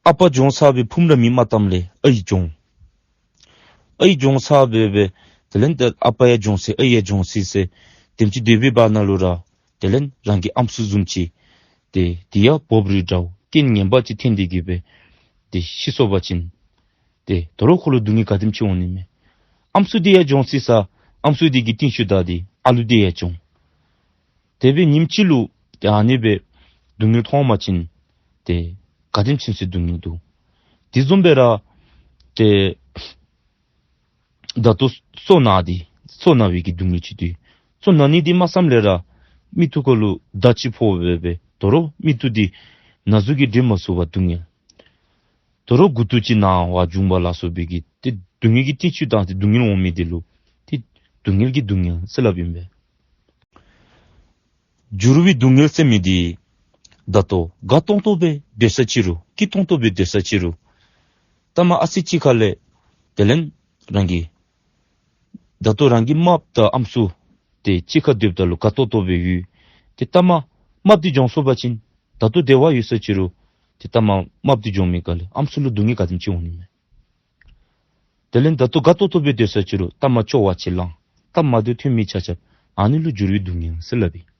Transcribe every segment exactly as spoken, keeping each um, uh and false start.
ཨ་པ་བྱོན་ཚར་སྦེ་ཕུངམ་ར་མེད་མ་ཐམ་ལས་ཨའི་བྱོན། ཨའི་བྱོན་ཚར་སྦེ་སྦེ་དེ་ལས་ད་ཨ་པ་ཡང་བྱོན་ཟེར་ཨའི་ཡང་བྱོན་ཟེར་ཟེར་དེམ་ཅིག་སྡོད་པའི་བར་ན་ལུ་ར་དེ་ལས་རང་གི་ཨམ་སྲུ་བཟུམ་ཅིག་ཏེ་དེ་ཡང་བོབ་རིལ་འདྲཝ་རྐྱེན་ངན་པ་ཅིག་འཐོན་ཏེ་གི་སྦེ་ཏེ་ཤི་སོང་པ་ཅིན་ཏེ་དོ་རུང་ཁོ་ལུ་སྡུག་བསྔལ་ག་དེམ་ཅིག་འོང་ནི་མས། ཨམ་སྲུ་དེ་ཡང་བྱོན་ཟེར་ས་ཨམ་སྲུ་དེ་གི་རྟིང་ཤུལ་བདའ་སྟེ་ཨ་ལུ་དེ་ཡང་བྱོན། དེ་སྦེ་ཉིནམ་གཅིག་ལུ་ཏེ་ཨ་ནི་སྦེ་སྡུག་བསྔལ་མཐོང་པ་ཅིན་ཏེ་ག་དེམ་ཅིག་ཟེར་སྡུག་བསྔལ་འདུག། དེ་བཟུམ་སྦེ་ར་ཏེ་ད་ལྟོ་སོ་ན་སྟེ་སོ་ན་བའི་གི་སྡུག་བསྔལ་ཅིག་འདུག། སོ་ན་ནི་དེ་མ་བསམ་ལས་ར་མིག་ཏོ་ཁ་ལུ་མདའ་ཅིག་ཕོག་སྦེ་སྦེ་དོ་རུང་མིག་ཏོ་དེ་ན་ཟུག་གིས་འབྲི་མ་ཚུགས་པར་སྡུག་བསྔལ། དོ་རུང་མགུ་ཏོ་ཅིག་ན་བ་བྱུང་བ་ལ་སོགས་པའི་གི་ཏེ་སྡུག་བསྔལ་གྱི་རྟིང་ཤུལ་བདའ་སྟེ་སྡུག་བསྔལ་འོང་མི་དེ་ལུ་ཏེ་སྡུག་བསྔལ་གྱི་སྡུག་བསྔལ་ཟེར་སླབ་ཨིན་པས། འགྱུར་བའི་སྡུག་བསྔལ་ཟེར་མི་དེ་ད་ལྟོ་དགའ་ཏོང་ཏོ་སྦེ་སྡོད་ས་ཅིག་རུང་སྐྱིད་ཏོང་ཏོ་སྦེ་སྡོད་ས་ཅིག་རུང་ལྟ་མ་ཨ་ཙི་ཅིག་ཁ་ལས་དེ་ལས་རང་གི་ད་ལྟོ་རང་གི་རྨགཔ་དང་ཨམ་སྲུ་དེ་གཅིག་ཁར་སྡོདཔ་ད་ལུ་དགའ་ཏོག་ཏོ་སྦེ་ཡོད། ཏེ་ལྟ་མ་རྨགཔ་འདི་བྱོན་སོང་པ་ཅིན་ད་ལྟོ་བདེ་བ་ཡོད་ས་ཅིག་རུང་ཏེ་ལྟ་མ་རྨགཔ་འདི་བྱོན་མི་ཁ་ལས་ཨམ་སྲུ་ལུ་སྡུག་བསྔལ་ག་དེམ་ཅིག་འོང་ནི་མས། དེ་ལས་ད་ལྟོ་དགའ་ཏོག་ཏོ་སྦེ་སྡོད་ས་ཅིག་རུང་ལྟ་མ་སྐྱོ་བ་ཅིག་ལང་། ལྟ་མ་དེ་ཐོན་མི་ཆ་ཁྱབ་ཨ་ནི་ལུ་འགྱུར་བའི་སྡུག་བསྔལ་ཟེར་སླབ་ཨིན།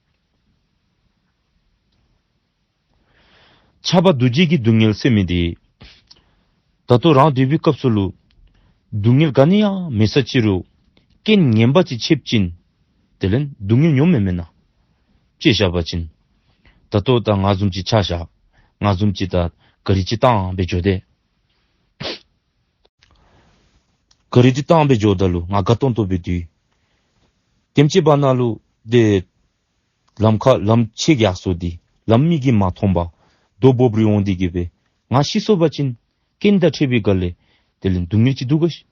ཆགས་པ་འདུ་བྱེད་ཀྱི་སྡུག་བསྔལ་ཟེར་མི་དེ་ད་ལྟོ་རང་སྡོད་པའི་སྐབས་སུ་ལུ་སྡུག་བསྔལ་ག་ནི་ཡང་མེད་ས་ཅིག་རུང་རྐྱེན་ངན་པ་ཅིག་འཕྱདཔ་ཅིན་དེ་ལས་སྡུག་བསྔལ་མྱོངམ་མེན་མེན་ན། དཔྱེ་བཞག་པ་ཅིན་ད་ལྟོ་ད་ང་བཟུམ་ཅིག་ཆ་བཞག། ང་བཟུམ་ཅིག་ད་ག་རི་ཅིག་བཏང་སྦེ་འགྱོ་དེས། ག་རི་ཅིག་བཏང་སྦེ་འགྱོཝ་ད་ལུ་ང་དགའ་ཏོང་ཏོ་སྦེ་སྡོད། དེམ་ཅིག་བར་ན་ལུ་ཏེ་ལམ་ཁར་ལམ་ཕྱེད་ཀྱི་ཡར་སོང་སྟེ་ལམ་མིག་གིས་མ་མཐོང་པར་རྡོ་བོབ་རིལ་འོང་སྟེ་གི་སྦེ་ང་ཤི་སོང་པ་ཅིན་རྐྱེན་དང་འཕྱད་པའི་སྒང་ལས་དེ་ལས་སྡུག་བསྔལ་ཅིག་འདུག་ག་ཤིག།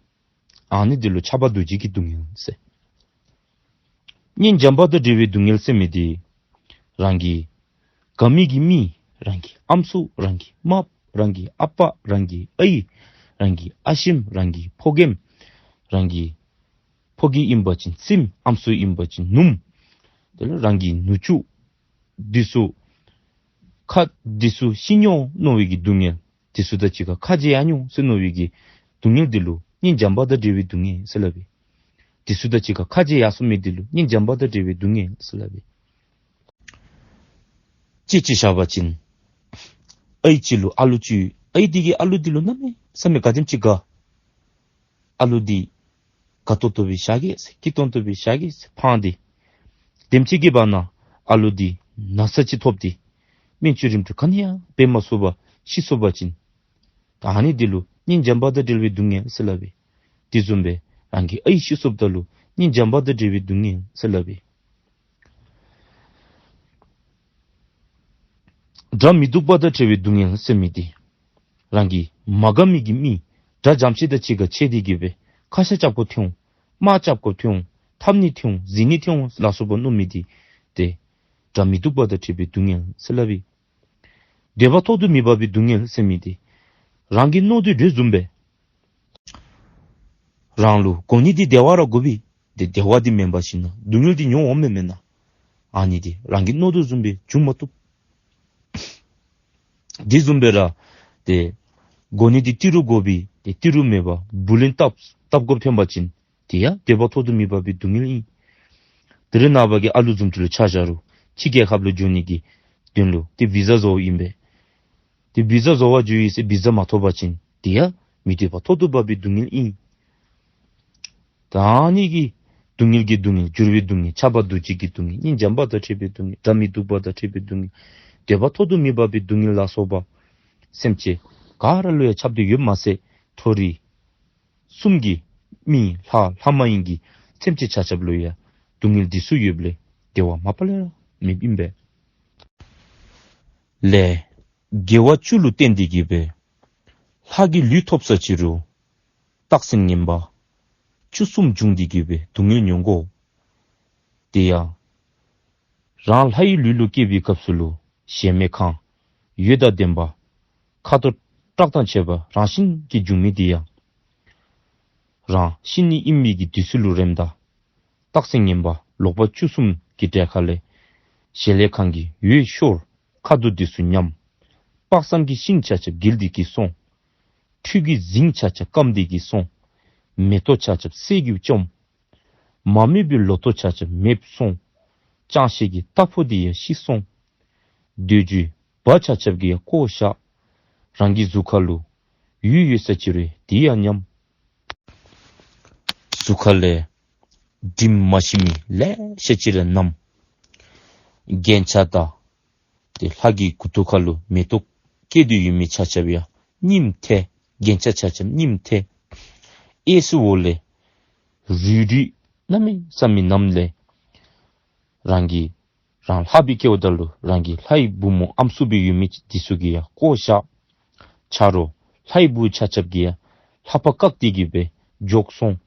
ཨ་ནི་དེ་ལུ་ཆགས་པ་འདུ་བྱེད་ཀྱི་སྡུག་བསྔལ་ཟེར། གཉེན་བྱམས་པ་དང་བྲལ་བའི་སྡུག་བསྔལ་ཟེར་མི་དེ་རང་གི་དགའ་མི་གི་མི་རང་གི་ཨམ་སྲུ་རང་གི་རྨགཔ་རང་གི་ཨ་པ་རང་གི་ཨའི་རང་གི་ཨ་ཞེམོ་རང་གི་ཕོ་རྒནམ་རང་གི་ཕོ་རྒནམ་ཨིན་པ་ཅིན་བཙུནམོ་ཨམ་སྲུ་ཨིན་པ་ཅིན་ནུམོ་དེ་ལས་རང་གི་ནུ་གཅུང་འདི་ཚུ་ཁ་འདི་ཚུ་ཤི་འགྱོ་མནོ་བའི་གི་སྡུག་བསྔལ། འདི་ཚུ་དང་གཅིག་ཁར་ཁ་འབྱལ་ཡར་འགྱོ་ཟེར་མནོ་བའི་གི་སྡུག་བསྔལ་འདི་ལུ་གཉེན་བྱམས་པ་དང་བྲལ་བའི་སྡུག་བསྔལ་ཟེར་སླབ་ཨིན། འདི་ཚུ་དང་གཅིག་ཁར་ཁ་འབྱལ་ཡར་སོང་མི་འདི་ལུ་གཉེན་བྱམས་པ་དང་བྲལ་བའི་སྡུག་བསྔལ་ཟེར་སླབ་ཨིན། དཔྱེ་ཅིག་བཞག་པ་ཅིན་ཨའི་ཅིག་ལུ་ཨ་ལུ་ཅིག་ཡོད། ཨའི་འདི་གིས་ཨ་ལུ་འདི་ལུ་གནམ་མེད་ས་མེད་ག་དེམ་ཅིག་དགའ། ཨ་ལུ་འདི་དགའ་ཏོག་ཏོ་སྦེ་བཞག་གེ་ཟེར་སྐྱིད་ཏོང་ཏོ་སྦེ་བཞག་གེ་ཟེར་ཕངས་ཏེ། དེམ་ཅིག་གི་བར་ན་ཨ་ལུ་འདི་ན་ཚ་ཅིག་ཐོབ་སྟེ་སྨན་བཅོས་རིམ་གྲོ་ག་ནི་ཡང་འབད་མ་ཚུགས་པར་ཤི་སོང་པ་ཅིན་ད་ཨ་ནི་འདི་ལུ་གཉེན་བྱམས་པ་དང་བྲལ་བའི་སྡུག་བསྔལ་ཟེར་སླབ་ཨིན། དེ་བཟུམ་སྦེ་རང་གི་ཨའི་ཤི་སོངམ་ད་ལུ་གཉེན་བྱམས་པ་དང་བྲལ་བའི་སྡུག་བསྔལ་ཟེར་སླབ་ཨིན། དགྲ་མི་སྡུག་པ་དང་བྲལ་བའི་སྡུག་བསྔལ་ཟེར་མི་དེ་རང་གི་མ་དགའ་མི་གི་མི་དགྲ་འཇམ་ཅིག་དང་གཅིག་ཁར་ཕྱད་དེ་གི་སྦེ་ཁ་ཤ་རྐྱབ་དགོཔ་ཐོན་འོང་། དམག་རྐྱབ་དགོཔ་ཐོན་འོང་། འཐབ་ནི་ཐོན་འོང་། འཛིང་ནི་ཐོན་འོང་ལ་སོགས་པ་མནོ་མི་དེ་ཏེ་དགྲ་མི་སྡུག་པ་དང་བྲལ་བའི་སྡུག་བསྔལ་ཟེར་སླབ་ཨིན། འདོད་པ་ཐོག་ཏུ་མེད་པ་སྦེ་སྡུག་བསྔལ་ཟེར་མི་དེ་རང་གི་མནོ་དོ་བཟུམ་སྦེ་རང་ལུ་གོ་གནས་འདི་བདེ་བ་ར་དགོ་པས། ཏེ་བདེ་བ་འདི་མེན་པ་ཅིན་སྡུག་བསྔལ་འདི་མྱོང་འོངམ་མེན་མེན་ན། ཨ་ནི་འདི་རང་གི་མནོ་དོ་བཟུམ་སྦེ་འབྱུང་མ་བཏུབ། དེ་བཟུམ་སྦེ་ར་ཏེ་གོ་གནས་འདི་ཏི་རུ་དགོ་པས། ཏེ་ཏི་རུ་མེད་པར་བུ་ལོན་བཏབ་བཏབ་དགོཔ་ཐོན་པ་ཅིན་དེ་ཡང་འདོད་པ་ཐོག་ཏུ་མེད་པ་སྦེ་སྡུག་བསྔལ་ཨིན། དེ་རིང་ནངས་པ་གི་ཨ་ལུ་བཟུམ་ཅིག་ལུ་ཆ་བཞག་རུང་ཕྱི་རྒྱལ་ཁབ་ལུ་འགྱོ་ནི་གི་དོན་ལུ་ཏེ་བི་ཟ་བཟོཝ་ཨིན་པས། ཏེ་བི་ཟ་བཟོ་བར་འགྱོ་ཡི་ཟེར་བི་ཟ་མ་ཐོབ་པ་ཅིན་དེ་ཡང་མི་འདོད་པ་ཐོག་ཏུ་མེད་པའི་སྡུག་བསྔལ་ཨིན། ད་ཨ་ནི་གི་སྡུག་བསྔལ་གྱི་སྡུག་བསྔལ་འགྱུར་བའི་སྡུག་བསྔལ་ཆགས་པ་འདུ་བྱེད་ཀྱི་སྡུག་བསྔལ་གཉེན་བྱམས་པ་དང་བྲལ་བའི་སྡུག་བསྔལ་དགྲ་མི་སྡུག་པ་དང་བྲལ་བའི་སྡུག་བསྔལ་འདོད་པ་ཐོག་ཏུ་མེད་པ་སྦེ་སྡུག་བསྔལ་ལ་སོགས་པ་སེམས་ཅན་ག་ར་ལུ་ཡང་ཁྱབ་སྟེ་ཡོདཔ་མ་ཚད་མཐོ་རིས་གསུམ་གྱི་མི་ལྷ་ལྷ་མ་ཡིན་གྱི་སེམས་ཅན་ཆ་ཁྱབ་ལུ་ཡང་སྡུག་བསྔལ་འདི་ཚུ་ཡོདཔ་ལས་བདེ་བ་མ་པ་ལས་ར་མེདཔ་ཨིན་པས། ལས་དགེ་བ་བཅུ་ལུ་བརྟེན་ཏེ་གི་སྦེ་ལྷ་གི་ལུས་ཐོབ་ས་ཅིག་རུང་རྟགས་མཚན་ངན་པ་བཅུ་གསུམ་འབྱུང་སྟེ་གི་སྦེ་སྡུག་བསྔལ་མྱོང་དགོ། དེ་ཡང་རང་ལྷ་ཡི་ལུས་ལུ་སྐྱེ་བའི་སྐབས་སུ་ལུ་གཞལ་མེད་ཁང་འོད་དང་ལྡན་པ་ཁ་དོག་བཀྲག་མདངས་ཆེ་བ་རང་བཞིན་གྱིས་འབྱུང་མི་དེ་ཡང་རང་ཤི་ནི་ཨིན་མི་གི་དུས་ཚོད་ལུ་རནམ་ད་རྟགས་མཚན་ངན་པ་ལོག་པ་བཅུ་གསུམ་གྱི་གྲལ་ཁ་ལས་གཞལ་ཡས་ཁང་གི་འོད་ཤོར་ཁ་དོག་འདི་ཚུ་ཉམས། དཔག་བསམ་གྱི་ཤིང་ཆ་ཁྱབ་འགྱེལ་ཏེ་གི་སོང་། ཁྲུས་ཀྱི་རྫིང་ཆ་ཁྱབ་སྐམ་སྟེ་གི་སོང་། མེ་ཏོག་ཆ་ཁྱབ་སད་ཀྱིས་བཅོམ། མ་རྨོས་པའི་ལོ་ཐོག་ཆ་ཁྱབ་མེདཔ་སོང་། ཅང་ཤེས་ཀྱི་རྟ་ཕོ་དེ་ཡང་ཤི་སོང་། འདོད་འཇོའི་བ་ཆ་ཁྱབ་ཀྱིས་ཡང་བཀོ་བཞག། རང་གི་གཟུགས་ཁ་ལུ་ཡུལ་ཡོད་ས་ཅིག་རུང་དེ་ཡང་ཉམས། གཟུགས་ཁ་ལས་དྲིམ་མ་ཞིམ་མི་ལེ་ཤ་ཅིག་ར་མནམ། རྒྱན་ཆ་དང་ཏེ་ལྷ་གི་མགུ་ཏོ་ཁ་ལུ་མེ་ཏོག་བཀལ་ཏེ་ཡོད་མི་ཆ་ཁྱབ་ཡང་རྙིངམ་ཐལ། རྒྱན་ཆ་ཆ་ཁྱབ་རྙིངམ་ཐལ། གཡས་སུ་འོག་ལས་རུལ་རུལ་གནམ་མེད་ས་མེད་མནམ་ལས། རང་གི་རང་ལྷ་སྦེ་སྐྱེཝ་ད་ལུ་རང་གི་ལྷའི་བུམོ་ཨམ་སྲུ་སྦེ་ཡོད་མི་འདི་ཚུ་གིས་ཡང་བཀོ་བཞག། ཆ་རོགས་ལྷའི་བུ་ཆ་ཁྱབ་ཀྱིས་ཡང་ལྷ་པ་བཀག་སྟེ་གི་སྦེ་འགྱོ་སོང་།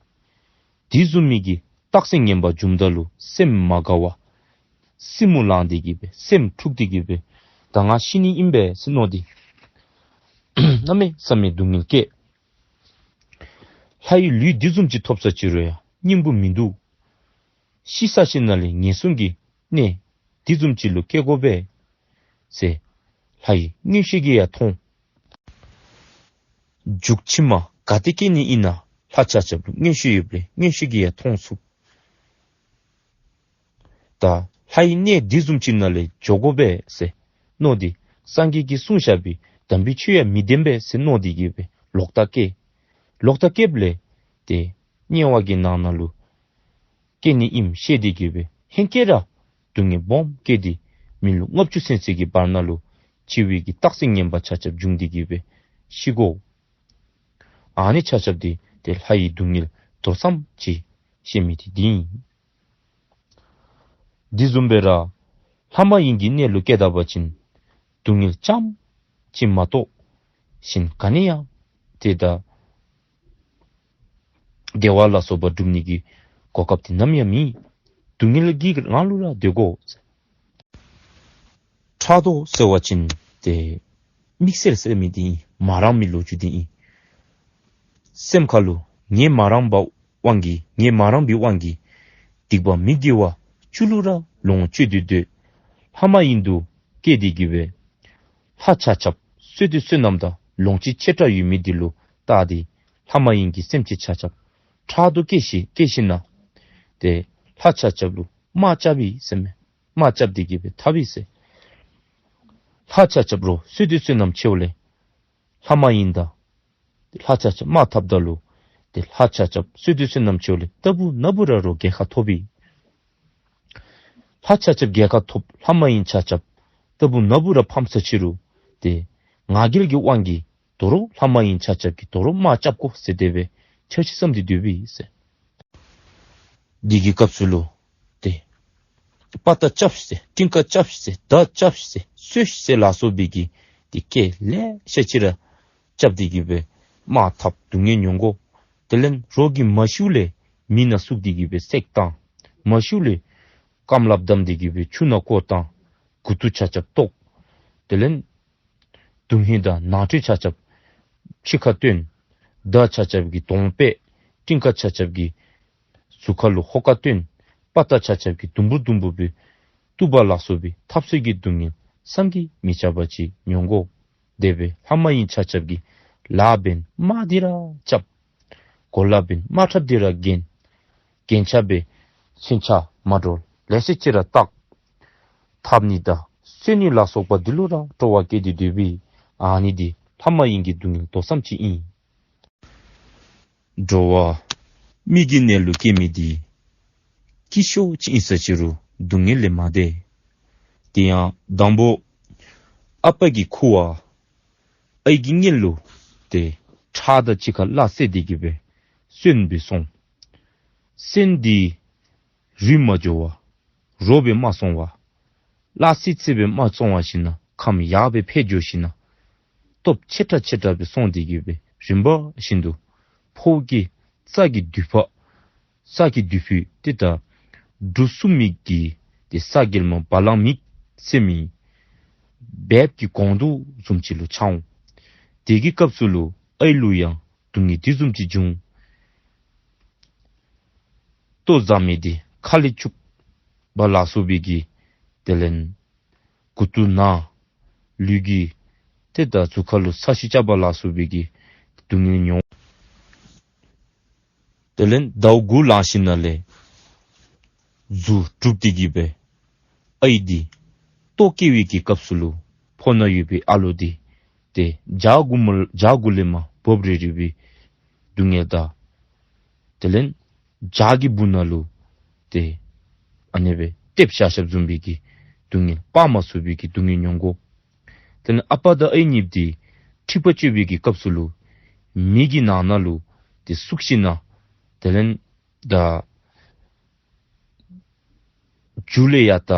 དེ་བཟུམ་མའི་གི་རྟགས་མཚན་ངན་པ་བྱུངམ་ད་ལུ་སེམས་མ་དགའ་བར་སྲིན་མོ་ལངས་ཏེ་གི་སྦེ་སེམས་འཁྲུགས་ཏེ་གི་སྦེ་ད་ང་ཤི་ནི་ཨིན་པས་ཟེར་མནོ་སྟེ་གནམ་མེད་ས་མེད་སྡུག་བསྔལ་སྐྱེས། ལྷའི་ལུས་འདི་བཟུམ་ཅིག་ཐོབ་ས་ཅིག་རུང་ཡང་སྙིང་པོ་མིན་འདུག། ཤི་ས་ཅིག་ནང་ལས་ངན་སོང་གི་གནས་འདི་བཟུམ་ཅིག་ལུ་སྐྱེ་དགོ་པས་ཟེར་ལྷའི་མངོན་ཤེས་ཀྱིས་ཡང་མཐོང་། མཇུག་ཕྱི་མ་ག་ཏེ་སྐྱེ་ནི་ཨིན་ན་ལྷ་ཆ་ཁྱབ་ལུ་མངོན་ཤེས་ཡོདཔ་ལས་མངོན་ཤེས་ཀྱིས་ཡང་མཐོང་ཚུགས། ད་ལྷའི་གནས་འདི་བཟུམ་ཅིག་ནང་ལས་འགྱོ་དགོ་པས་ཟེར་མནོ་སྟེ་སངས་རྒྱས་ཀྱིས་གསུངས་བཞག་པའི་དམ་པའི་ཆོས་ཡང་མི་བདེན་པས་ཟེར་མནོ་སྟེ་གི་སྦེ་ལོག་ལྟ་སྐྱེས། ལོག་ལྟ་སྐྱེསཔ་ལས་ཏེ་དམྱལ་བ་གི་ནང་ན་ལུ་སྐྱེ་ནི་ཨིནམ་ཤེས་ཏེ་གི་སྦེ་ཧེང་སྐལ་ར་སྡུག་བསྔལ་སྦོམ་སྐྱེས་ཏེ་མི་ལོ་ལྔ་བཅུ་ཚུན་ཚོད་ཀྱི་བར་ན་ལུ་འཆི་བའི་གི་རྟགས་མཚན་ངན་པ་ཆ་ཁྱབ་བྱུང་སྟེ་གི་སྦེ་ཤི་དགོ། ཨ་ནི་ཆ་ཁྱབ་འདི་ཏེ་ལྷའི་སྡུག་བསྔལ་མདོ་ཙམ་ཅིག་བཤད་མི་འདི་འདི་ཨིན། འདི་བཟུམ་སྦེ་ར་ལྷ་མ་ཡིན་གྱི་གནས་ལུ་སྐྱེས་ད་པ་ཅིན་སྡུག་བསྔལ་རྐྱངམ་ཅིག་མ་གཏོགས་གཞན་ག་ནི་ཡང་ཏེ་ད་བདེ་བ་ལ་སོགས་པ་སྒྲུབ་ནི་གི་གོ་སྐབས་འདི་ནམ་ཡང་མེད། སྡུག་བསྔལ་གྱི་ངང་ལུ་ར་སྡོད་དགོ། ཕྲག་དོག་ཟེར་བ་ཅིན་ཏེ་དམིགས་བསལ་ཟེར་མི་འདི་ཨིན། མ་རངས་མི་ལོ་རྒྱུས་འདི་ཨིན། སེམས་ཁ་ལུ་ངེ་མ་རངས་པ་དབང་གིས་ངེ་མ་རངས་པའི་དབང་གིས་སྡིག་པ་མི་དགེ་བ་བཅུ་ལུ་ར་ལོངས་སྤྱོད་དེ་སྡོད། ལྷ་མ་ཡིན་དུ་སྐྱེས་ཏེ་གི་སྦེ་ལྷ་ཆ་ཁྱབ་བསོད་བདེ་བསོད་ནམས་དང་ལོངས་སྤྱོད་ཆེ་དྲགས་ཡོད་མི་འདི་ལུ་བལྟ་སྟེ་ལྷ་མ་ཡིན་གྱི་སེམས་ཅན་ཆ་ཁྱབ་ཕྲག་དོག་སྐྱེས་ཤིག་སྐྱེས་ཤིག་ན་ཏེ་ལྷ་ཆ་ཁྱབ་ལུ་དམག་རྐྱབ་པས་ཟེར་མས། དམག་རྐྱབ་སྟེ་གི་སྦེ་འཐབ་པས་ཟེར། ལྷ་ཆ་ཁྱབ་རོགས་བསོད་བདེ་བསོད་ནམས་ཆེཝ་ལས་ལྷ་མ་ཡིན་དང་ལྷ་ཆ་ཁྱབ་དམག་འཐབ་ད་ལུ་ཏེ་ལྷ་ཆ་ཁྱབ་བསོད་བདེ་བསོད་ནམས་ཆེཝ་ལས་རྟག་བུ་ན་བུ་ར་རོགས་རྒྱལ་ཁ་ཐོབ་པས། ལྷ་ཆ་ཁྱབ་རྒྱལ་ཁ་ཐོབ། ལྷ་མ་ཡིན་ཆ་ཁྱབ་རྟག་བུ་ན་བུ་ར་ཕམ་ས་ཅིག་རུང་ཏེ་ང་རྒྱལ་གྱི་དབང་གིས་དོ་རུང་ལྷ་མ་ཡིན་ཆ་ཁྱབ་ཀྱིས་དོ་རུང་དམག་རྐྱབ་དགོ་ཟེར་དེ་སྦེ་འཆར་གཞི་བསམ་སྟེ་སྡོད་པས་ཟེར། འདི་གི་སྐབས་སུ་ལུ་ཏེ་དཔའ་རྟགས་རྐྱབ་ཟེར་སྤྲིན་དཀར་རྐྱབ་ཟེར་མདའ་རྐྱབ་ཟེར་གསོད་ཟེར་ལ་སོགས་པའི་གི་ཏེ་སྐད་ལེ་ཤ་ཅིག་ར་རྐྱབ་སྟེ་གི་སྦེ་དམག་འཐབ་སྡུག་བསྔལ་མྱོང་དགོ། དེ་ལས་རོགས་ཀྱིས་མ་ཤིཝ་ལས་མེ་ནང་བཙུགས་ཏེ་གི་སྦེ་བསྲེགས་བཏང་། མ་ཤིཝ་ལས་རྐངམ་ལགཔ་བསྡམས་ཏེ་གི་སྦེ་ཆུ་ནང་བཀོ་བཏང་། མགུ་ཏོ་ཆ་ཁྱབ་བཏོག། དེ་ལས་དོན་ཧིང་དང་ནང་ཁྲོལ་ཆ་ཁྱབ་ཕྱི་ཁར་བཏོན། མདའ་ཆ་ཁྱབ་ཀྱིས་གདོང་བཏགས། སྤྲིན་དཀར་ཆ་ཁྱབ་ཀྱིས་གཟུགས་ཁ་ལུ་ཧོ་ཀ་བཏོན། དཔའ་རྟགས་ཆ་ཁྱབ་ཀྱིས་དུམ་བུར་དུམ་བུར་སྦེ་གཏུབ་པ་ལ་སོགས་པའི་འཐབ་རྩོད་ཀྱི་སྡུག་བསྔལ་བསམ་གྱིས་མི་ཁྱབ་པ་ཅིག་མྱོང་དགོ། དེ་སྦེ་ལྷ་མ་ཡིན་ཆ་ཁྱབ་ཀྱིས་ལགཔ་འབད་དམག་འདི་ར་རྐྱབ། གོ་ལ་འབད་དམག་ཁྲབ་འདི་ར་འགེངས། རྒྱན་ཆ་འབད་མཚོན་ཆ་མ་འདྲཝ་ལེ་ཤ་ཅིག་ར་བཏགས། འཐབ་ནི་དང་གསོད་ནི་ལ་སོགས་པ་འདི་ལུ་ར་སྤྲོ་བ་བསྐྱེད་དེ་སྡོད་པས། ཨ་ནི་འདི་ལྷ་མ་ཡིན་གྱི་སྡུག་བསྔལ་མདོ་ཙམ་ཅིག་ཨིན། འགྲོ་བ་མི་གི་གནས་ལུ་སྐྱེ་མི་འདི་སྐྱིད་ཤོས་ཅིག་ཨིན་ས་ཅིག་རུང་སྡུག་བསྔལ་ལས་མ་འདས། དེ་ཡང་དང་པོ་ཨ་པ་གི་ཁུ་བ་ཨའི་གི་མངལ་ལུ་ཏེ་ཁྲག་དང་གཅིག་ཁར་སླ་བསྲེས་ཏེ་གི་སྦེ་སོན་སྦེ་སོང་། སོན་འདི་རུལ་མ་འགྱོ་བར་རོ་སྦེ་མ་སོང་བར་སླ་བསྲེ་བསྲེ་སྦེ་མ་སོང་བར་ཞིན་ན་ཁམས་ཡར་སྦེ་འཕེལ་འགྱོ་ཞིན་ན་སྟོབས་ཆེ་དྲགས་ཆེ་དྲགས་སྦེ་སོང་སྟེ་གི་སྦེ་རིམ་པ་བཞིན་དུ་ཕོཝ་གི་རྩ་གི་མདུད་པ་རྩ་གི་མདུད་ཕུད་ཏེ་ད་འབྲུ་གསུམ་མི་གི་ཏེ་ས་གེལ་མ་བ་ལང་མིག་ཟེར་མི་སྦལཔ་གི་གོང་དུ་བཟུམ་ཅིག་ལུ་ཆགས་འོང་། དེ་གི་སྐབས་སུ་ལུ་ཨའི་ལུ་ཡང་སྡུག་བསྔལ་འདི་བཟུམ་ཅིག་བྱུང་། ལྟོ་བཟའ་མི་འདི་ཁ་ལས་སྐྱུག་པ་ལ་སོགས་པའི་གི་དེ་ལས་མགུ་ཏོ་ན་ལུས་ཀྱི་ ཏེ་ད་གཟུགས་ཁ་ལུ་ས་གཞི་རྐྱབ་པར་ལ་སོགས་པའི་གི་སྡུག་བསྔལ་མྱོང་། དེ་ལས་ཟླཝ་དགུ་ལང་ཞིནམ་ལས་གཟུགས་གྲུབ་སྟེ་གི་སྦེ་ཨའི་འདི་ལྟོ་བཀྱེ་བའི་གི་སྐབས་སུ་ལུ་ཕོཝ་ནང་ཡོད་པའི་ཨ་ལུ་འདི་ཏེ་བྱག་གུ་མ་བྱག་གུ་ལས་མར་བབས་རན་རན་པའི་སྡུག་བསྔལ་དང་། དེ་ལས་བྱག་གི་སྦུག་ན་ལུ་ཏེ་ཨ་ནེ་སྦེ་ལྟེབ་བཞག་བཞགཔ་བཟུམ་པའི་གི་སྡུག་བསྔལ་སྤར་མ་ཚུགས་པའི་གི་སྡུག་བསྔལ་མྱོང་དགོ། དེ་ལས་ཨ་པ་དང་ཨའི་གཉིས་འདི་འཁྲིག་པ་སྤྱོད་པའི་གི་སྐབས་སུ་ལུ་མེ་གི་ནང་ན་ལུ་ཏེ་བཙུགས་ཞིནམ་དེ་ལས་ད་རྒྱུ་ལས་ཡར་ད་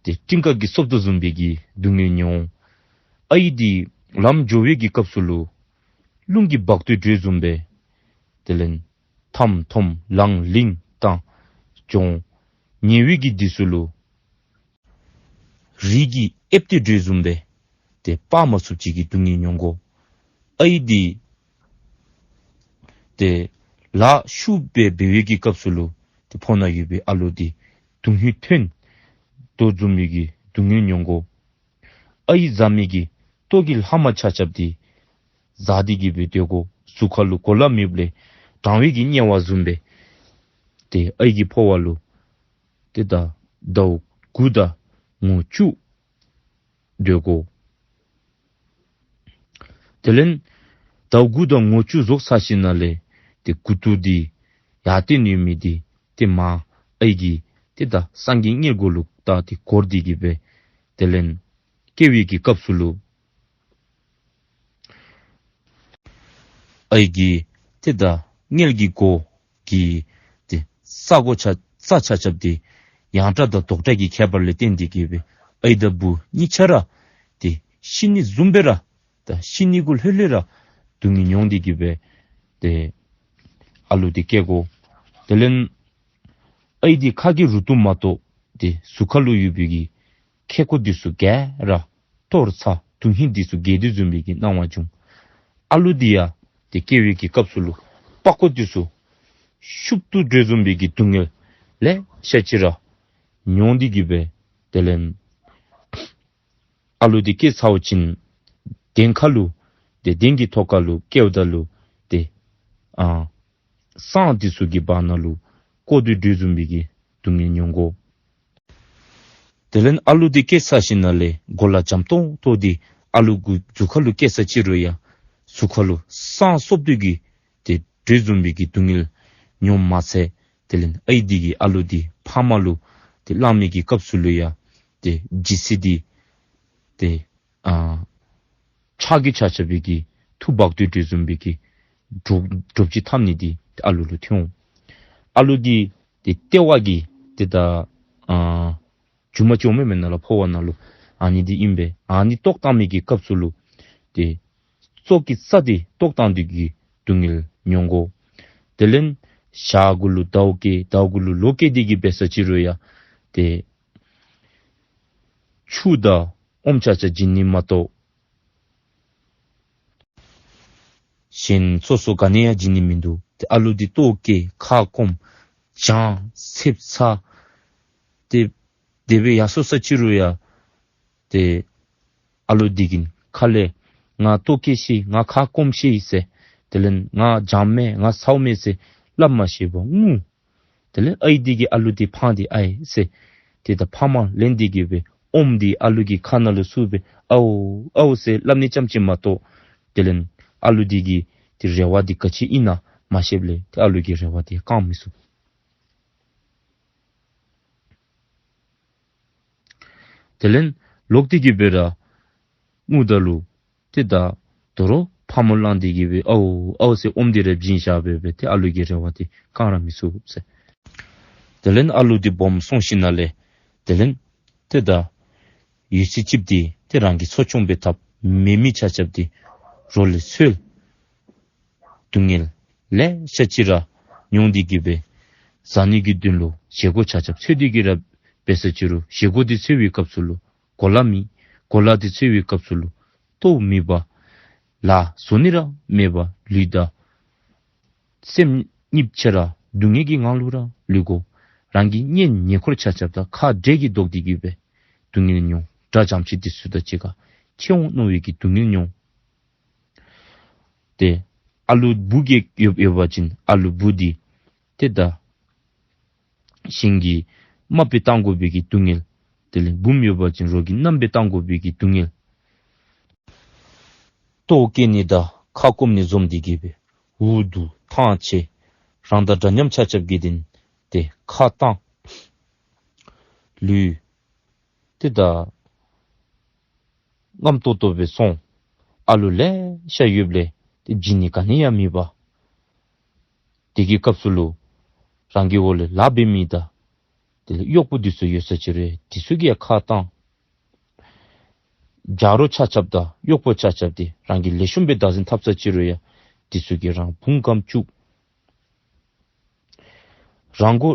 ཏེ་སྤྲིན་དཀར་གྱི་སོབ་ཏོ་བཟུམ་པའི་གི་སྡུག་བསྔལ་མྱོང་། ཨའི་འདི་ལམ་འགྱོ་བའི་གི་སྐབས་སུ་ལུ་རླུང་གིས་འབག་སྟེ་འགྲོ་བཟུམ་སྦེ་དེ་ལས་ཐམ་ཐོམ་ལང་ལིང་བཏང་འགྱོ། ཉལ་བའི་གི་དུས་སུ་ལུ་རི་གིས་ཨེབ་སྟེ་འགྲོ་བཟུམ་སྦེ་ཏེ་སྤར་མ་ཚུགསཔ་ཅིག་གི་སྡུག་བསྔལ་མྱོང་དགོ། ཨའི་འདི་ཏེ་ལཱ་ཤུགས་སྦེ་འབད་བའི་གི་སྐབས་སུ་ལུ་ཏེ་ཕོཝ་ནང་ཡོད་པའི་ཨ་ལུ་འདི་དོན་ཧིང་ཐོན་དོ་བཟུམ་མའི་གི་སྡུག་བསྔལ་མྱོང་དགོ། ཨའི་བཟའ་མི་གི་ལྟོ་གི་ལྷག་མ་ཆ་ཁྱབ་འདི་བཟའ་སྟེ་གི་སྦེ་སྡོད་དགོ། གཟུགས་ཁ་ལུ་གོ་ལ་མེདཔ་ལས་གྲང་བའི་གི་དམྱལ་བ་བཟུམ་སྦེ་ཏེ་ཨའི་གི་ཕོཝ་ལུ་ཏེ་ད་ཟླཝ་དགུ་དང་ངོ་བཅུ་སྡོད་དགོ། དེ་ལས་ཟླཝ་དགུ་དང་ངོ་བཅུ་རྫོགས་ཚར་ཞིནམ་ལས་ཏེ་མགུ་ཏོ་འདི་ཡར་བཏོན་ནི་མི་འདི་ཏེ་མར་ཨའི་གི་ཏེ་ད་སངས་རྒྱས་མངལ་སྒོ་ལུ་ད་ཏེ་བསྐོར་ཏེ་གི་སྦེ་དེ་ལས་སྐྱེ་བའི་གི་སྐབས་སུ་ལུ་ཨའི་གི་ཏེ་ད་མངལ་གྱི་སྒོ་གི་ཏེ་ས་གོ་ཆ་ས་ཆ་ཁྱབ་འདི་ཡང་སྒྲ་དང་ལྡོག་སྒྲ་གི་ཁྱད་པར་ལས་བརྟེན་ཏེ་གི་སྦེ་ཨའི་དང་བུ་གཉིས་ཆ་ར་ཏེ་ཤི་ནི་བཟུམ་སྦེ་ར་ད་ཤི་ནི་གུ་ལྷོད་ལྷོད་ར་སྡུག་བསྔལ་མྱོང་སྟེ་གི་སྦེ་ཏེ་ཨ་ལུ་འདི་སྐྱེ་དགོ། དེ་ལས་ཨའི་འདི་ཁ་གི་རུ་ཏོ་མ་གཏོགས་ཏེ་གཟུགས་ཁ་ལུ་ཡོད་པའི་གི་ཁེ་ཀོ་འདི་ཚུ་ག་ར་གཏོར་ཚར། དོན་ཧིང་འདི་ཚུ་གས་ཏེ་བཟུམ་པའི་གི་སྣང་བ་བྱུང་། ཨ་ལུ་འདི་ཡང་ཏེ་སྐྱེ་བའི་གི་སྐབས་སུ་ལུ་པགས་ཀོ་འདི་ཚུ་ཤུབ་ཏུ་འགྲོ་བཟུམ་པའི་གི་སྡུག་བསྔལ་ལེ་ཤ་ཅིག་ར་མྱོང་སྟེ་གི་སྦེ་དེ་ལས་ཨ་ལུ་འདི་སྐྱེས་ཚརཝ་ཅིག་གདན་ཁ་ལུ་ཏེ་གདན་གྱི་ཐོག་ཁ་ལུ་བཀལཝ་ད་ལུ་ཏེ་ཨ་བསངས་འདི་ཚུ་གི་བར་ན་ལུ་བཀོ་སྟེ་འགྲོ་བཟུམ་པའི་གི་སྡུག་བསྔལ་མྱོང་དགོ། དེ་ལས་ཨ་ལུ་འདི་སྐྱེས་ཚར་ཞིནམ་ལས་གོ་ལ་འཇམ་ཏོང་ཏོ་འདི་ཨ་ལུ་གི་གཟུགས་ཁ་ལུ་སྐྱེས་ས་ཅིག་རུང་ཡང་གཟུགས་ཁ་ལུ་བསངས་བཙོ་སྟེ་གི་ཏེ་འགྲོ་བཟུམ་པའི་གི་སྡུག་བསྔལ་མྱོང་མ་ཚད་དེ་ལས་ཨའི་འདི་གིས་ཨ་ལུ་འདི་ཕ་མ་ལུ་ཏེ་བླང་མི་གི་སྐབས་སུ་ལུ་ཡང་ཏེ་ལྗིད་ཚད་འདི་ཏེ་ཨ་ཁྲག་གི་ཆ་ཁྱབ་པའི་གི་ཐུག་འབག་སྟེ་འགྲོ་བཟུམ་པའི་གི་འདྲོག་འདྲོག་ཅིག་འཐབ་ནི་འདི་ཏེ་ཨ་ལུ་ལུ་ཐོན་འོང་། ཨ་ལུ་འདི་ཏེ་ལྟེ་བ་གི་ཏེ་ད་ཨ་རྒྱུ་མ་ཅིག་འོང་མས་མེན་ན་ལགས། ཕོཝ་ནང་ལུ་ཨ་ནི་འདི་ཨིན་པས། ཨ་ནི་བཏོག་བཏང་མི་གི་སྐབས་སུ་ལུ་ཏེ་ཙོག་གི་རྩ་འདི་བཏོག་བཏང་སྟེ་གི་སྡུག་བསྔལ་མྱོང་དགོ། དེ་ལས་ཞག་དགུ་ལུ་ཟླཝ་སྐྱེ་ཟླཝ་དགུ་ལུ་ལོ་སྐྱེ་སྟེ་གི་འབད་ས་ཅིག་རུང་ཡང་ཏེ་ཆུ་དང་ཨོམ་ཆ་ཆ་བྱིན་ནི་མ་གཏོགས་གཞན་སོ་སོ་ག་ནི་ཡང་བྱིན་ནི་མིན་འདུག། ཏེ་ཨ་ལུ་འདི་ལྟོ་བཀྱེ་ཁ་སྐོམ་བྱང་ཚེབ་ཚ་ཏེ་དེ་སྦེ་ཡར་སོ་ས་ཅིག་རུང་ཡང་ཏེ་ཨ་ལུ་འདི་གིས་ཁ་ལས་ང་ལྟོ་བཀྱེ་ཤེས་ང་ཁ་སྐོམ་ཤེས་ཟེར་དེ་ལས་ང་བྱང་མས་ང་ཚཝ་མས་ཟེར་སླབ་མ་ཤེས་པར་ངུ། དེ་ལས་ཨའི་འདི་གིས་ཨ་ལུ་འདི་ཕངས་ཏེ་ཨའི་ཟེར་ཏེ་ད་ཕ་མ་ལེན་ཏེ་གི་སྦེ་ཨོམ་འདི་ཨ་ལུ་གི་ཁ་ནང་ལུ་བཙུགས་སྦེ་ཨའོ་ཨའོ་ཟེར་སླབ་ནི་ཙམ་ཅིག་མ་གཏོགས་དེ་ལས་ཨ་ལུ་འདི་གི་ཏེ་རེ་བ་འདི་ག་ཅི་ཨིན་ན་མ་ཤེསཔ་ལས་ཏེ་ཨ་ལུ་གི་རེ་བ་འདི་བསྐང་མི་ཚུགས། དེ་ལས་ལོག་སྟེ་གི་སྦེ་ར་ངུ་ད་ལུ་ཏེ་ད་དོ་རུང་ཕ་མ་བླངས་ཏེ་གི་སྦེ་ཨའོ་ཨའོ་ཟེར་ཨོམ་འདི་ར་བྱིན་བཞག་སྦེ་སྦེ་ཏེ་ཨ་ལུ་གི་རེ་བ་འདི་བསྐང་ར་མི་ཚུགས་ཟེར། དེ་ལས་ཨ་ལུ་འདི་སྦོམ་སོང་ཞིནམ་ལས་དེ་ལས་ཏེ་ད་ཡོད་ཚད་ཅིག་འདི་ཏེ་རང་གིས་འཚོ་སྐྱོང་འབད་ཐབས་མེད་མི་ཆ་ཁྱབ་འདི་རོགས་ལས་འཚོལ། སྡུག་བསྔལ་ལེ་ཤ་ཅིག་ར་མྱོང་སྟེ་གི་སྦེ་བཟའ་ནི་གི་དོན་ལུ་བཞེས་སྒོ་ཆ་ཁྱབ་འཚོལ་ཏེ་གི་ར་འབད་ས་ཅིག་རུང་བཞེས་སྒོ་འདི་འཚོལ་བའི་སྐབས་སུ་ལུ་གོ་ལ་མེད། གོ་ལ་འདི་འཚོལ་བའི་སྐབས་སུ་ལུ་ལྟོ་མེད་པར་ལཱ་བཟོ་ནི་ར་མེད་པར་ལུས་དང་སེམས་གཉིས་ཆ་ར་སྡུག་བསྔལ་གྱི་ངང་ལུ་ར་ལུས་དགོ། རང་གི་གཉེན་ཉེ་འཁོར་ཆ་ཁྱབ་དང་ཁ་འབྲལ་གྱི་ལྡོག་སྟེ་གི་སྦེ་སྡུག་བསྔལ་མྱོང་། དགྲ་འཇམ་ཅིག་འདི་ཚུ་དང་གཅིག་ཁར་ཕྱད་འོང་མནོ་བའི་གི་སྡུག་བསྔལ་མྱོང་ ཏེ་ཨ་ལུ་བུ་གིས་ཡོད་ཡོད་པ་ཅིན་ཨ་ལུ་བུ་འདི་ཏེ་ད་ཞིང་གི་རྨགཔ་སྦེ་བཏང་དགོ་པའི་གི་སྡུག་བསྔལ། དེ་ལས་བུམོ་ཡོད་པ་ཅིན་རོགས་ཀྱི་མནའམ་སྦེ་བཏང་དགོ་པའི་གི་སྡུག་བསྔལ། ལྟོཝ་བཀྱེས་ནི་དང་ཁ་སྐོམ་ནི་འཛོམས་ཏེ་གི་སྦེ་འུ་སྡུག་ཐང་ཆད། རང་དང་འདྲ་མཉམ་ཆ་ཁྱབ་ཀྱི་དེ་ཏེ་ཁ་བཏང་། ལུས་ཏེ་ད་རྔམ་ཏོག་ཏོ་སྦེ་སོང་། ཨ་ལུ་ལེ་ཤ་ཡོདཔ་ལས་ཏེ་བྱིན་ནི་ག་ནི་ཡང་མེད་པ། དེ་གི་སྐབས་སུ་ལུ་རང་གི་འོག་ལས་ལཱ་འབད་མི་དང་དེ་ལས་གཡོགཔོ་འདི་ཚུ་ཡོད་ས་ཅིག་རུང་དེ་ཚུ་གིས་ཡང་ཁ་བཏང་། རྒྱ་རོགས་ཆ་ཁྱབ་དང་གཡོགཔོ་ཆ་ཁྱབ་འདི་རང་གིས་ལེགས་ཤོམ་སྦེ་བདག་འཛིན་འཐབ་ས་ཅིག་རུང་ཡང་དེ་ཚུ་གིས་རང་དཔུང་ཁམས་བཅུག། རང་མགོ་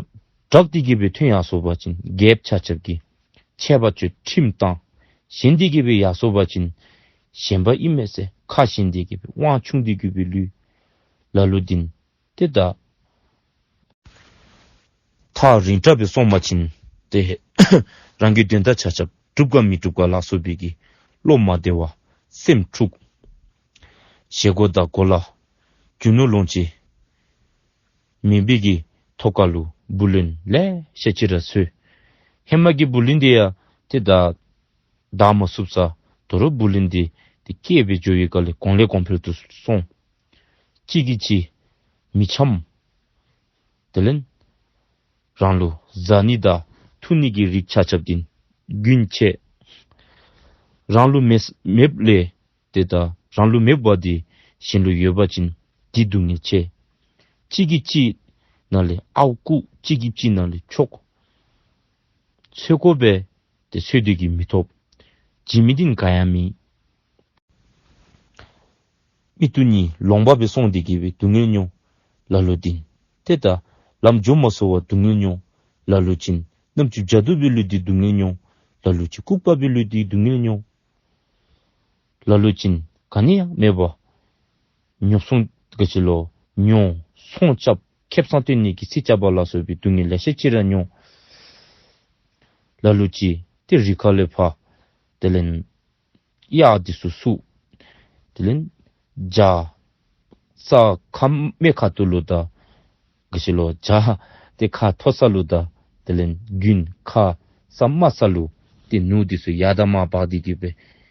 དྲག་སྟེ་གི་སྦེ་ཐོན་ཡར་སོང་པ་ཅིན་རྒྱལཔོ་ཆ་ཁྱབ་ཀྱིས་ཆད་པ་གཅོད་ཁྲིམས་བཏང་། ཞན་ཏེ་གི་སྦེ་ཡར་སོང་པ་ཅིན་ཞན་པ་ཨིན་མས་ཟེར་ཁ་ཞན་ཏེ་གི་སྦེ་དབང་ཆུང་སྟེ་གི་སྦེ་ལུས། ལ་ལུ་འདི་ཏེ་ད་ཐག་རིང་དྲགས་སྦེ་སོང་པ་ཅིན་ཏེ་རང་གི་དོན་དག་ཆ་ཁྱབ་འགྲུབ་ག་མི་འགྲུབ་ག་ལ་སོགས་པའི་གི་བློ་མ་བདེ་བ་སེམས་འཁྲུགས། བཞེས་སྒོ་དང་གོ་ལ་རྒྱུ་ནོར་ལོངས་སྤྱོད་མེད་པའི་གི་ཐོག་ཁ་ལུ་བུ་ལོན་ལེ་ཤ་ཅིག་ར་འཚོལ། ཧེ་མ་གི་བུ་ལོན་འདི་ཡང་ཏེ་ད་བདའ་མ་ཚུགས་ས་དོ་རུང་བུ་ལོན་འདི་ཏེ་སྐྱེས་སྦེ་འགྱོ་བའི་སྒང་ལས་གོང་ལས་གོང་འཕེལ་དུ་སོང་། གཅིག་གིས་གཅིག་མི་འཆམ། དེ་ལས་རང་ལུ་བཟའ་ནི་དང་འཐུང་ནི་གི་རིགས་ཆ་ཁྱབ་འདི་རྒྱུན་ཆད། རང་ལུ་མེད་མེདཔ་ལས་ཏེ་ད་རང་ལུ་མེད་པ་འདི་གཞན་ལུ་ཡོད་པ་ཅིན་འདི་སྡུག་བསྔལ་ཆེ། གཅིག་གིས་གཅིག་ནང་ལས་ཨརཝ་རྐུ། གཅིག་གིས་གཅིག་ནང་ལས་འཕྱོག། འཚོལ་དགོ་པས་ཏེ་འཚོལ་ཏེ་གི་མི་ཐོབ། བྱིན་མི་འདི་ག་ཡང་མེད། མིག་ཏོ་གཉིས་ལོང་བ་སྦེ་སོང་སྟེ་གི་སྦེ་སྡུག་བསྔལ་མྱོང་། ལ་ལུ་འདི་ཏེ་ད་ལམ་འགྱོ་མ་ཚུགས་པར་སྡུག་བསྔལ་མྱོང་། ལ་ལུ་ཅིག་རྣམ་ཅོ་བྱ་དུ་སྦེ་ལུས་ཏེ་སྡུག་བསྔལ་མྱོང་། ལ་ལུ་ཅིག་ལྐུགས་པ་སྦེ་ལུས་ཏེ་སྡུག་བསྔལ་མྱོང་། ལ་ལུ་ཅིག་ག་ནི་ཡང་མེད་པར་ཉོབ་སོང་ག་ཅི་ལོ་ཉོ་ཚོང་རྐྱབ་ཁེབ་ས་སྟོན་ནི་གི་ཚིག་རྐྱབ་པ་ལ་སོགས་པའི་སྡུག་བསྔལ་ལེ་ཤ་ཅིག་ར་མྱོང་། ལ་ལུ་ཅིག་ཏེ་རི་ཁ་ལས་ཕར་དེ་ལས་གཡག་འདི་ཚུ་བསུ། དེ་ལས་བྱ་ས་ཁ་སྨད་ཁ་ཐུག་ལུ་དང་ག་ཅི་ལོ་བྱ་ཏེ་ཁ་མཐོ་ས་ལུ་དང་དེ་ལས་རྒྱུན་ཁ་ས་དམའ་ས་ལུ་ཏེ་ནོར་འདི་ཚུ་ཡར་དང་མར་འབག་སྟེ་གི་སྦེ་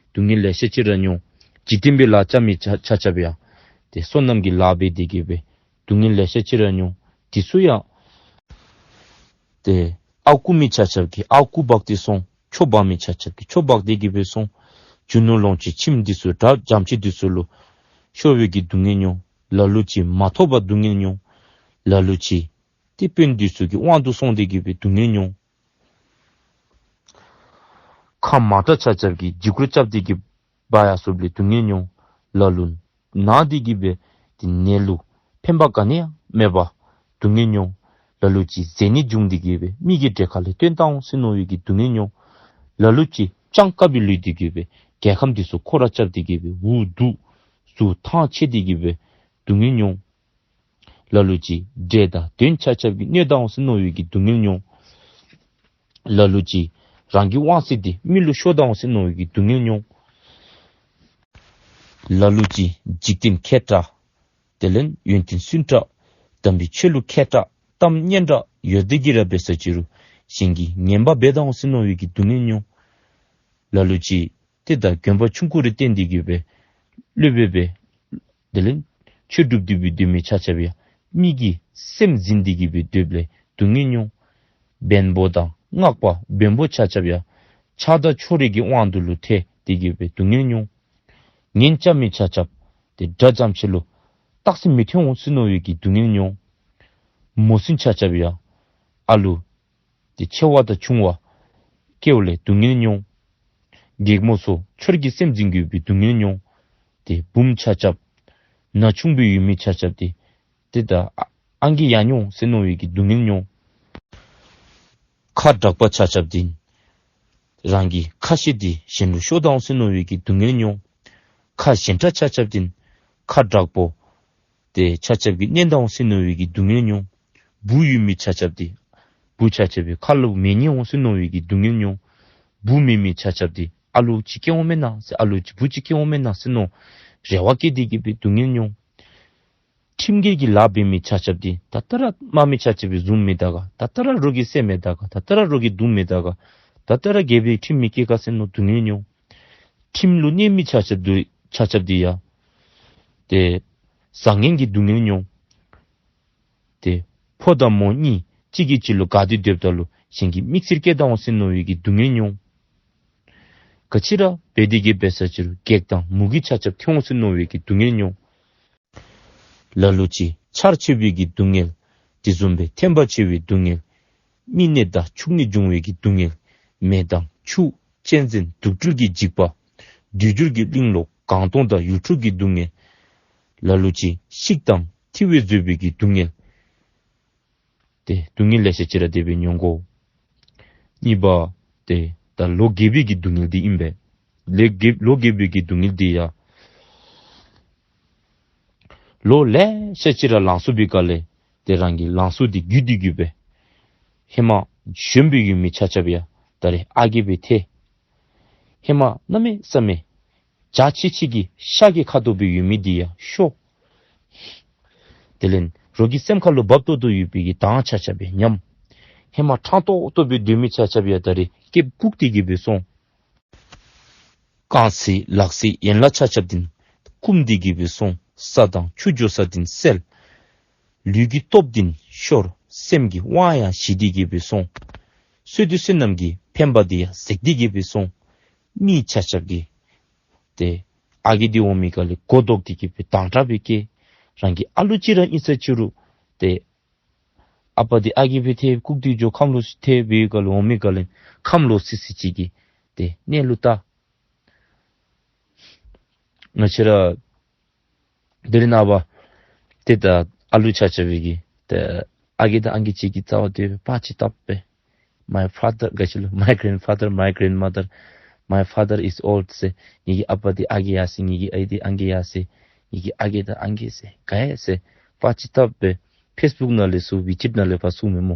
སྡུག་བསྔལ་ལེ་ཤ་ཅིག་ར་མྱོང་། འཇིག་རྟེན་པའི་ལཱ་རྐྱབ་མི་ཆ་ཆ་ཁྱབ་ཡང་ཏེ་སོ་ནམ་གྱི་ལཱ་འབད་དེ་གི་སྦེ་སྡུག་བསྔལ་ལེ་ཤ་ཅིག་ར་མྱོང་། འདི་ཚུ་ཡང་ཏེ་ཨརཝ་རྐུ་མི་ཆ་ཁྱབ་ཀྱིས་ཨརཝ་རྐུ་འབག་སྟེ་སོང་། འཕྱོག་འབག་མི་ཆ་ཁྱབ་ཀྱིས་འཕྱོག་འབག་སྟེ་གི་སྦེ་སོང་། རྒྱུ་ནོར་ལོངས་སྤྱོད་ཁྱིམ་འདི་ཚུ་དགྲ་འཇམ་ཅིག་འདི་ཚུ་ལུ་ཤོར་བའི་གི་སྡུག་བསྔལ་མྱོང་། ལ་ལུ་ཅིག་མ་ཐོབ་པར་སྡུག་བསྔལ་མྱོང་། ལ་ལུ་ཅིག་ཏེ་དཔོན་འདི་ཚུ་གི་དབང་དུ་སོང་སྟེ་གི་སྦེ་སྡུག་བསྔལ་མྱོང་། ཁ་མ་དྲག་ཆ་ཁྱབ་ཀྱིས་འཇིགས་སྐུལ་རྐྱབ་སྟེ་གི་འབག་ཡར་སོངམ་ལས་སྡུག་བསྔལ་མྱོང་། ལ་ལུ་ན་སྟེ་གི་སྦེ་ཏེ་ནད་ལུ་ཕན་པ་ག་ནི་ཡང་མེད་པར་སྡུག་བསྔལ་མྱོང་། ལ་ལུ་ཅིག་བཟེ་ནད་བྱུང་སྟེ་གི་སྦེ་མི་གི་གྲལ་ཁ་ལས་བཏོན་བཏང་འོང་ཟེར་མནོ་བའི་གི་སྡུག་བསྔལ་མྱོང་། ལ་ལུ་ཅིག་སྤྱང་ཀ་སྦེ་ལུས་ཏེ་གི་སྦེ་རྒྱལ་ཁམས་འདི་ཚུ་ཁོ་ར་རྐྱབ་སྟེ་གི་སྦེ་འུ་སྡུག་ཟུག་ཐང་ཆད་དེ་གི་སྦེ་སྡུག་བསྔལ་མྱོང་། ལ་ལུ་ཅིག་འདྲེ་དང་གདོན་ཆ་ཁྱབ་ཀྱིས་གནོད་བཏང་འོང་ཟེར་མནོ་བའི་གི་སྡུག་བསྔལ་མྱོང་། ལ་ལུ་ཅིག་རང་གི་དབང་ཚད་འདི་མི་ལུ་ཤོར་བཏང་འོང་ཟེར་མནོ་བའི་གི་སྡུག་བསྔལ་མྱོང་། ལ་ལུ་ཅིག་འཇིག་རྟེན་མཁས་དྲགས་དེ་ལས་ཡོན་ཏན་སུན་དྲགས་དམ་པའི་ཆོས་ལུ་མཁས་དྲགས་གཏམ་སྙན་དྲགས་ཡོད་དེ་གི་ར་འབད་ས་ཅིག་རུང་གཞན་གྱིས་ངན་པ་འབད་བཏང་འོང་ཟེར་མནོ་བའི་གི་སྡུག་བསྔལ་མྱོང་། ལ་ལུ་ཅིག་ཏེ་ད་དགོན་པ་ཆུང་ཀུ་རེ་བསྟན་ཏེ་གི་སྦེ་སློབ་དཔོན་སྦེ་དེ་ལས་ཆོས་སྒྲུབ་སྡོད་པའི་སྡོད་མི་ཆ་ཁྱབ་ཡང་མི་གི་སེམས་འཛིན་ཏེ་གི་སྦེ་སྡོདཔ་ལས་སྡུག་བསྔལ་མྱོང་། བོན་པོ་དང་སྔགས་པ་བོན་པོ་ཆ་ཁྱབ་ཡང་ཆགས་སྡང་ཕྱོགས་རིས་ཀྱི་དབང་དུ་ལུ་ཐལ་ཏེ་གི་སྦེ་སྡུག་བསྔལ་མྱོང་། ངན་རྐྱབ་མི་ཆ་ཁྱབ་ཏེ་དགྲ་འཇམ་ཆེ་ལུ་རྟགས་མི་ཐོན་འོང་ཟེར་མནོ་བའི་གི་སྡུག་བསྔལ་མྱོང་། མོ་སྲིང་ཆ་ཁྱབ་ཡང་ཨ་ལུ་ཏེ་ཆེ་བ་དང་ཆུང་བ་སྐྱེཝ་ལས་སྡུག་བསྔལ་མྱོང་། སྒེག་མོ་ཚུ་ཆོར་གྱིས་སེམས་འཛིན་དགོ་པའི་སྡུག་བསྔལ་མྱོང་། ཏེ་བུམོ་ཆ་ཁྱབ་ན་ཆུང་སྦེ་ཡོད་མི་ཆ་ཁྱབ་འདི་ཏེ་ད་ཨ་ཨང་གི་ཡང་ཉོ་ཟེར་མནོ་བའི་གི་སྡུག་བསྔལ་མྱོང་། ཁ་དྲག་པ་ཆ་ཁྱབ་འདི་རང་གི་ཁ་ཤེད་འདི་གཞན་ལུ་ཤོར་བཏང་འོང་ཟེར་མནོ་བའི་གི་སྡུག་བསྔལ་མྱོང་། ཁ་ཞན་དྲགས་ཆ་ཁྱབ་འདི་ཁ་དྲག་པོ་ཏེ་ཆ་ཁྱབ་ཀྱིས་མནན་བཏང་འོང་ཟེར་མནོ་བའི་གི་སྡུག་བསྔལ་མྱོང་། བུ་ཡོད་མི་ཆ་ཁྱབ་འདི་བུ་ཆ་ཁྱབ་ཀྱི་ཁ་ལུ་མེ་ཉལ་འོང་ཟེར་མནོ་བའི་གི་སྡུག་བསྔལ་མྱོང་། བུ་མེད་མི་ཆ་ཁྱབ་འདི་ཨ་ལུ་ཅིག་སྐྱེ་འོང་མེན་ན་ཟེར་ཨ་ལུ་ཅིག་བུ་ཅིག་སྐྱེ་འོང་མེན་ན་ཟེར་མནོ་རེ་བ་བསྐྱེད་དེ་གི་སྦེ་སྡུག་བསྔལ་མྱོང་། ཁྲིམས་འགལ་གྱི་ལཱ་འབད་མི་ཆ་ཁྱབ་འདི་ད་ལྟོ་ར་དམག་མི་ཆ་ཁྱབ་སྦེ་བཟུང་མི་ད་ག། ད་ལྟོ་ར་རོགས་ཀྱིས་བསད་མི་ད་ག། ད་ལྟོ་ར་རོགས་ཀྱིས་བརྡུང་མི་ད་ག། ད་ལྟོ་ར་རྒྱལ་པོའི་ཁྲིམས་མི་བཀལ་ག་ཟེར་མནོ་སྡུག་བསྔལ་མྱོང་། ཁྲིམས་ལུ་གནས་མི་ཆ་ཁྱབ་འདི་ཆ་ཁྱབ་འདི་ཡང་ཏེ་བཟང་ངན་གྱི་སྡུག་བསྔལ་མྱོང་། ཏེ་ཕོ་དང་མོ་གཉིས་གཅིག་གིས་གཅིག་ལུ་དགའ་སྟེ་སྡོདཔ་ད་ལུ་གཞན་གྱིས་མིག་སེར་སྐྱེས་ད་འོང་ཟེར་མནོ་བའི་གི་སྡུག་བསྔལ་མྱོང་། ག་ཅི་ར་འབད་དེ་གི་འབད་ས་ཅི་རུང་བགེགས་དང་མུ་གེ་ཆ་ཁྱབ་ཐོན་འོང་ཟེར་མནོ་བའི་གི་སྡུག་བསྔལ་མྱོང་། ལ་ལུ་ཅིག་ཆར་ཆེ་བའི་གི་སྡུག་བསྔལ། དེ་བཟུམ་སྦེ་ཐན་པ་ཆེ་བའི་སྡུག་བསྔལ། མི་ནད་དང་ཕྱུགས་ནད་འབྱུང་བའི་གི་སྡུག་བསྔལ། མེ་དང་ཆུ་གཅན་གཟན་དུག་སྦྲུལ་གྱི་འཇིགས་པ། བསྒྲུབ་བྱའི་གླིང་ལོ་གངས་སྟོང་དང་ཡུལ་འཁྲུགས་ཀྱི་སྡུག་བསྔལ། ལ་ལུ་ཅིག་ཤིག་དང་ཐི་བས་བཟོས་པའི་གི་སྡུག་བསྔལ། ཏེ་སྡུག་བསྔལ་ལེ་ཤ་ཅིག་ར་དེ་སྦེ་མྱོང་དགོ། གཉིས་པ་ཏེ་ད་ལོ་རྒས་པའི་གི་སྡུག་བསྔལ་འདི་ཨིན་པས། ལོ་རྒས་ལོ་རྒས་པའི་གི་སྡུག་བསྔལ་འདི་ཡང་ལོ་ལེ་ཤ་ཅིག་ར་ལང་སོང་པའི་སྐབས་ལས་ཏེ་རང་གི་ལང་སོང་འདི་རྒུད་དེ་གི་སྦེ་ཧེ་མ་གཞོནམ་སྦེ་ཡོད་མི་ཆ་ཁྱབ་ཡང་ད་རེས་ཨ་རྒས་སྦེ་ཐལ། ཧེ་མ་གནམ་མེད་ས་མེད་འཇའ་ཆི་ཆི་གི་ཤར་གྱི་ཁ་དོག་སྦེ་ཡོད་མི་འདི་ཡང་ཤོར། དེ་ལས་རོགས་ཀྱི་སེམས་ཁ་ལུ་བབ་ཏོག་ཏོ་ཡོད་པའི་གི་མདངས་ཆ་ཁྱབ་སྦེ་ཉམས། ཧེ་མ་ཕྲང་ཏོག་ཏོ་སྦེ་སྡོད་མི་ཆ་ཁྱབ་ཡང་ད་རེས་སྐེདཔ་བཀུག་སྟེ་གི་སྦེ་སོང་། རྐང་རྩེ་ལག་རྩེ་ཡན་ལག་ཆ་ཁྱབ་འདི་སྐུམ་སྟེ་གི་སྦེ་སོང་། ས་དང་ཆུ་འགྱོ་ས་འདི་བསལ། ལུས་ཀྱི་སྟོབས་འདི་ཤོར། སེམས་ཀྱི་དབང་ཡང་ཞི་སྟེ་གི་སྦེ་སོང་། བསོད་བདེ་བསོད་ནམས་ཀྱི་འཕེན་པ་འདི་ཡང་ཟད་དེ་གི་སྦེ་སོང་། མི་ཆ་ཁྱབ་ཀྱིས་ཏེ་ཨ་རྒས་འདི་འོང་མི་སྐབས་ལས་མགུ་འདོགས་ཏེ་གི་སྦེ་དངངས་སྐྲག་སྦེ་སྐྱེ། རང་གི་ཨ་ལུ་ཅིག་ར་ཨིན་ས་ཅི་རུང་ཏེ་ཨ་པ་འདི་ཨ་རྒས་སྦེ་ཐལ། བཀུག་སྟེ་འགྱོ། ཁམས་ལོག་སི་སི་ཐལ་སྦེ་སྐབས་ལུ་འོང་མི་སྐབས་ལས་ཁམས་ལོག་སི་སི་ཅིག་གི་ཏེ་གནས་ལུ་ལྟ། ང་བཅས་ར་དེ་རིང་ནངས་པ་ཏེ་ད་ཨ་ལུ་ཆ་ཁྱབ་སྦེ་གི་ཏེ་ཨ་རྒས་དང་ཨང་རྒས་ཅིག་གི་རྩ་བར་སྡོད་སྦེ་པར་ཅིག་བཏབ་སྦེ། My father ག་ཅི་ལོ། My grandfather, my grandmother, my father is old ཟེར། ངེ་གི་ཨ་པ་འདི་ཨ་རྒས་ཡར་སོ་ཡི། ངེ་གི་ཨའི་འདི་ཨང་རྒས་ཡར་སོ་ཡི། ངེ་གི་ཨ་རྒས་དང་ཨང་རྒས་ཟེར་ག་ཡ་ཟེར་པར་ཅིག་བཏབ་སྦེ་ཕེསི་བུཀ་ནང་ལས་ཚུར་ཝི་ཅེཊ་ནང་ལས་ཕར་བཙུགས་མི་སྨོ།